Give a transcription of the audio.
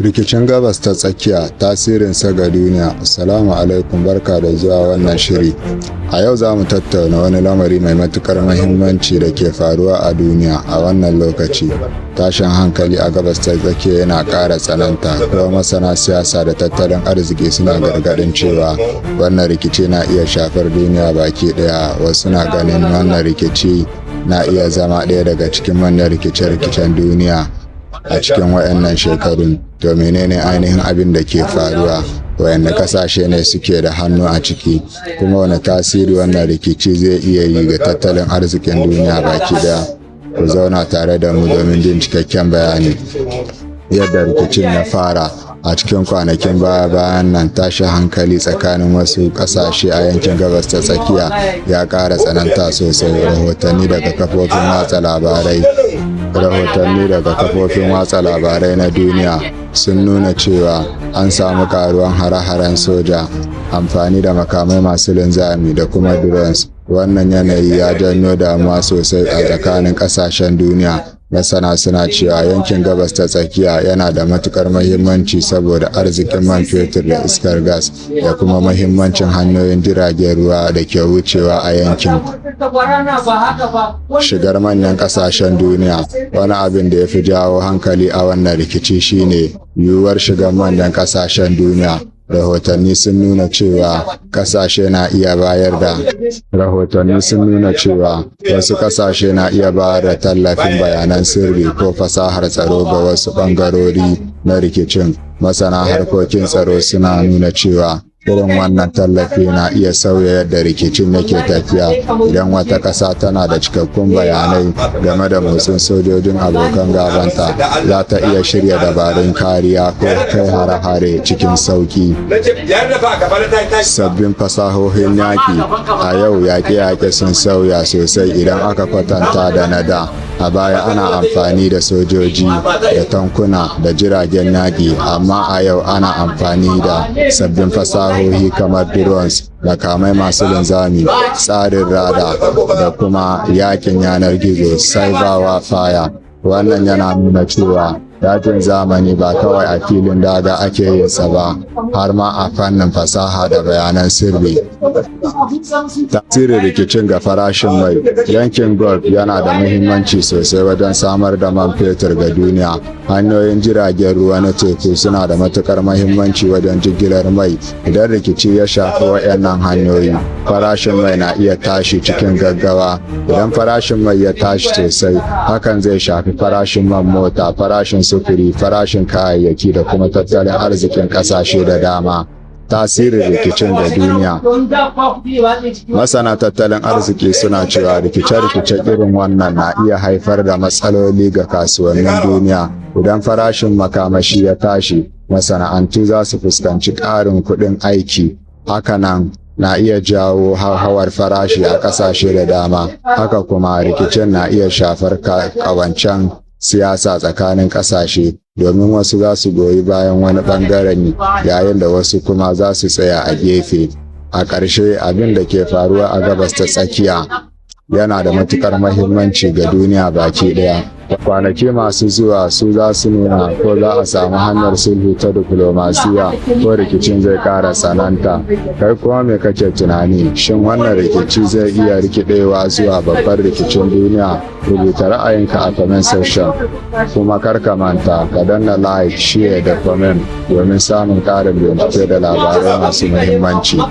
Rikicin Gabas ta Tsakiya, tasirinsa ga duniya. Assalamu alaikum, barka da zuwa wannan shiri. A yau za mu tattauna wani lamari mai matukar muhimmanci da ke faruwa a duniya a wannan lokaci. Tashin hankali a Gabas ta Tsakiya yana ƙara tsananta, kuma masana siyasa da tattalin arziki suna gargaɗin cewa wannan rikici na iya shafar duniya baki ɗaya. Wasu na ganin wannan rikici na iya zama ɗaya daga cikin manyan rikice-rikicen duniya a cikin waɗannan shekarun. To, menene ainihin abin da ke faruwa? Wayanne kasashe ne suke da hannu a ciki? Kuma wane tasiri wannan rikici zai iya yi ga tattalin arzikin duniya baki daya? Ku zauna tare da mu domin jin cikakken bayani. Yadda rikicin ya fara: a cikin kwanakin baya-bayan nan, tashin hankali tsakanin wasu ƙasashe a yankin Gabas ta Tsakiya ya ƙara tsananta sosai. Rahotanni daga kafofin watsa labarai na duniya sun nuna cewa an samu karuwan hare-haren soja, amfani da makamai masu linzami da kuma drones. Wannan yanayi ya janyo damuwa sosai a tsakanin kasashen duniya. Masana suna cewa yankin Gabas ta Tsakiya yana da matukar muhimmanci saboda arzikin man fetur da iskar gas da kuma muhimmancin hanyoyin jiragen ruwa da ke wucewa a yankin. Shigar manyan kasashen duniya: wani abin da ya fi jawo hankali a wannan rikici shine yiwuwar shigar manyan kasashen duniya. Rahotanni sun nuna cewa wasu kasashe na iya bayar da tallafin bayanan sirri ko fasahar tsaro ga wasu bangarori na rikicin. Masana harkokin tsaro suna nuna cewa irin wannan tallafi na iya sauya yadda rikicin yake tafiya. Idan wata ƙasa tana da cikakkun bayanai game da motsin sojojin abokan gabanta, za ta iya shirya dabarun kariya ko kai hare-hare cikin sauƙi. Sabbin fasahohin yaƙi: a yau yaƙe-yaƙe sun sauya sosai idan aka kwatanta da na da. A baya ana amfani da sojoji da tankuna da jiragen yaƙi, amma a yau ana amfani da sabbin fasahohi kamar drones, makamai masu linzami, tsarin radar da kuma yaƙin yanar gizo, cyber warfare. Wannan yana nuna cewa yakin zamani ba kawai a filin daga ake yin sa ba, har ma a fannin fasaha da bayanan sirri. Tasirin rikicin ga farashin mai: yankin Gulf yana da muhimmanci sosai wajen samar da man fetur ga duniya. Hanyoyin jiragen ruwa na teku suna da matukar muhimmanci wajen jigilar mai. Idan rikici ya shafi waɗannan hanyoyi, farashin mai na iya tashi cikin gaggawa. Idan farashin mai ya tashi sosai, hakan zai shafi farashin man mota, farashin sufuri, farashin kayayyaki da kuma tattalin arzikin ƙasashe da dama. Tasirin rikicin ga duniya: masana tattalin arziki suna cewa rikice-rikice irin wannan na iya haifar da matsaloli ga kasuwannin duniya. Idan farashin makamashi ya tashi, masana'antu za su fuskanci ƙarin kuɗin aiki. Hakanan na iya jawo hauhawar farashi a ƙasashe da dama. Haka kuma rikicin na iya shafar ƙawancen siyasa tsakanin ƙasashe, domin wasu za su goyi bayan wani ɓangaren yayin da wasu kuma za su tsaya a gefe. A ƙarshe, abin da ke faruwa a Gabas ta Tsakiya yana da matuƙar mahimmanci ga duniya baki ɗaya. Kwanaki masu zuwa su za su nuna ko za a samu hanyar sulhu ta diflomasiya ko rikicin zai ƙara tsananta. Kai kuma, me kake tunani? Shin wannan rikici zai iya rikidewa zuwa babban rikicin duniya? Rubuta ra'ayinka a comment section. Kuma kar ka manta ka danna like, share da comment domin samun ƙarin bincike da labarai masu muhimmanci.